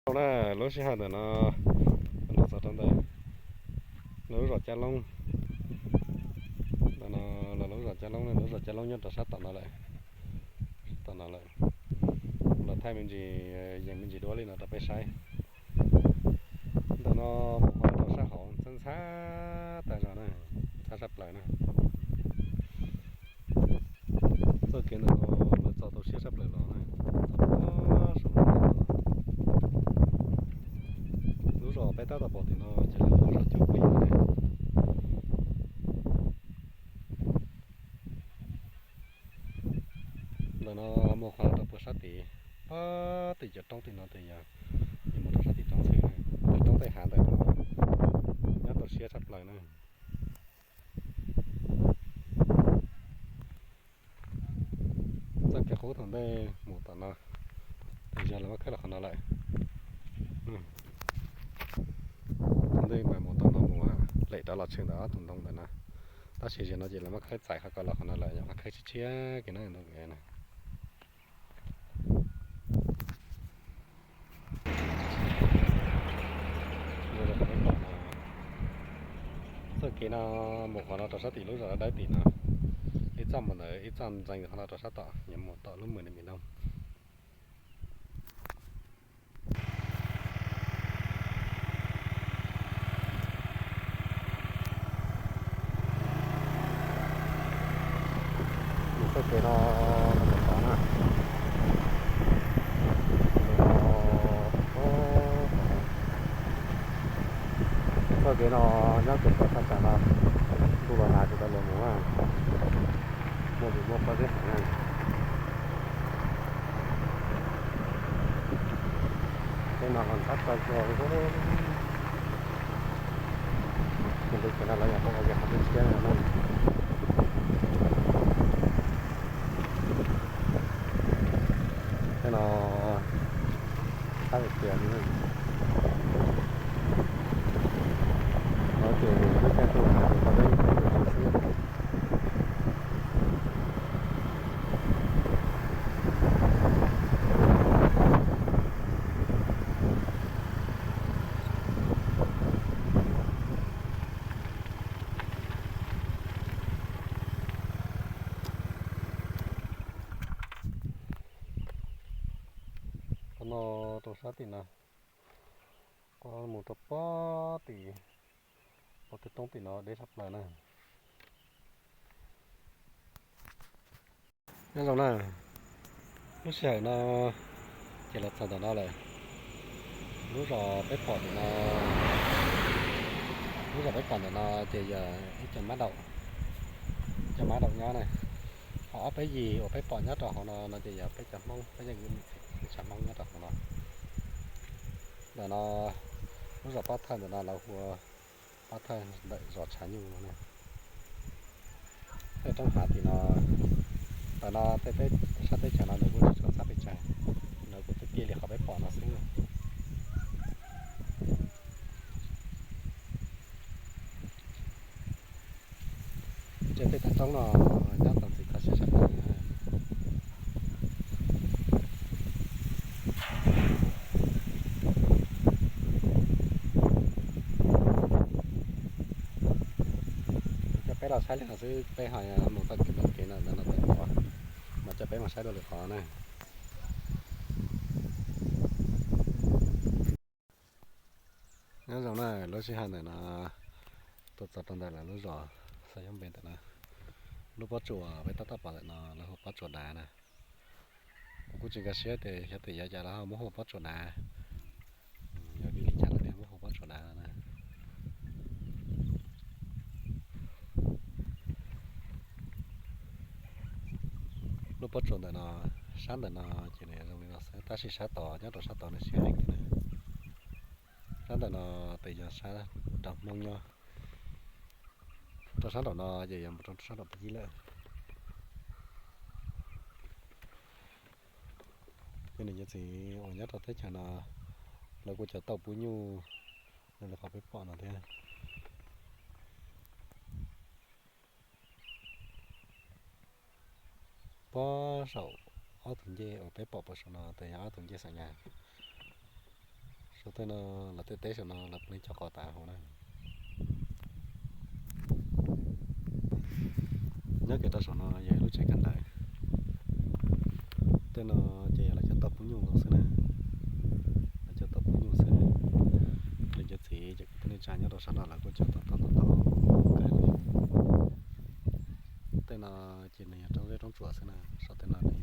Zoo na, lub sij hawm ntawm no nrov txog rau ntawm lub zos Cab Loob. Ntawm no los lub zos Cab Loob, lub zos Cab Loob nyob rau sab tom no lawm, tom no lawm. Los thaij me ntsis, yees me ntsis duab li no rau peb saib. Ntawm no mus qhov rau sab hauv ntxhab ntxhab tag zog na, ntxhab sab plaws na. Txoj kev ntawm no lawv txo tau siab sab plaws los na, txo tau saum no. Lub zos peb tab tom pom tim no ces lawv hu zos Cub Plig na. Ntawm no mus qhov rau puag sab tid, pab tim cov roob tim no ces yog, yog mus rau sab tim roob txhwb, cov roob tej hav ntawm no nyob tau siab tshaj plaws na. Txoj kev qub thaum ntej mus tom no, ces yog lawv muab khawb los qhov no lawm. Thaum ntej mas mus tom no mus lem rov los tshwm ntawm ob tug ntoo ntawm no, tab sis zaum no ces lawv muab khawb txais qhov ko los qhov no lawm, yog qhov khawb tshiab tshiab kiag na, ntoo kev na. Txoj kev no mus qhov no rau sab tim lub zos dawb dawb tim no, ib txoj mus ntawd ib txoj ntxees qhov no rau sab tom, yuav mus tom lub mws ne mi no. Txoj kev no, txoj kev no nyob kiag tau thaj tsam no, ntuj los nag tsis tau luag mus, muaj vim muaj pob zeb heev na. Tej no los ntxhab tag zog li. Tus ntawd ces no lawv yog qhov ua ke qhov teb tshiab no na. Tej no tab li tias li no ces lub caij ntuj no ces tau peb ib tug xwb. Qhov no rau sab tim no, qhov mus rau pob tim, pob tim roob tim no deb tshaj plaws na. Nyob zoo na, lub sij hawm no ces los txog ntawm no lawm. Lub zos peb pom ntawm no, lub zos peb pom ntawm no ces yog ib co mab daum, ib co mab daum nyob na. Ho ob peb yig uas peb pom nyob rau hauv no no ces yog peb cov Hmoob, peb cov kwv tij neej tsa Hmoob nyob rau hauv no. Ntawm no lub zos pab thawj ntawm no lawv hu ua pab thawj ntawm zos Tshav Nyuj no na. Tej roob hav tim no, ntawm no tej sab teb chaws no nws kuj tsis tshua txhab pes tsawg, nws kuj tiaj tiaj li qhov peb pom no xwb. Ces tej tav roob no nyob tau ntxim kho siab sab plaws. Coj peb los saib li no xwb, peb ho mus txoj kev ntoo kev no ntawm no tawm qhov, mas coj peb mus saib dua lwm qhov na. Nyob zoo na, lub sij hawm ntawm no tuaj txog rau ntawm lawv lub zos Xav Yob Npe ntawm no, lub pob tsuas peb tab tom pom ntawm no lawv hu pob tsuas dav na. Kuv kuj tsis nkag siab tias xyov tim yav cas lawv ho muab hu pob tsuas dav, yog vim li cas lawv thiaj muab hu pob tsuas dav no na. Lub pob tsuas ntawm no, sab ntawm no ces nws zoo li no xwb, tab sis sab tod, nyob rau sab tod nws siab heev li na. Sab ntawm no ces yog sab nraum Hmoob nyob, rau sab nraum no ces yog mus rau sab nraum Paj Yib lawm. Ces niam yawm txiv uas nyob rau teb chaws no, lawv kuj cov tauj pub nyuj zoo li qhov peb pom no thiab. Pob saum ob tug ncej uas peb pom puag saum no ces yog ob tug ncej xeem nyas. Tej no, lawv tej teb saum no lawv puav leej cog qos tas hauv na. Nyob kiag rau saum no yog lub tsev kab ntawd. Tej no ces yog lawv cov tauj pub nyuj xwb na. Lawv cov tauj pub nyuj xwb. Lawv cov txiv ces kuv tej neej tsa nyob rau sab no lawv kuj cog tau tauj ntau ntau. Tej no ces nws yog roob zeb roob tsuas xwb na, saum tej no nws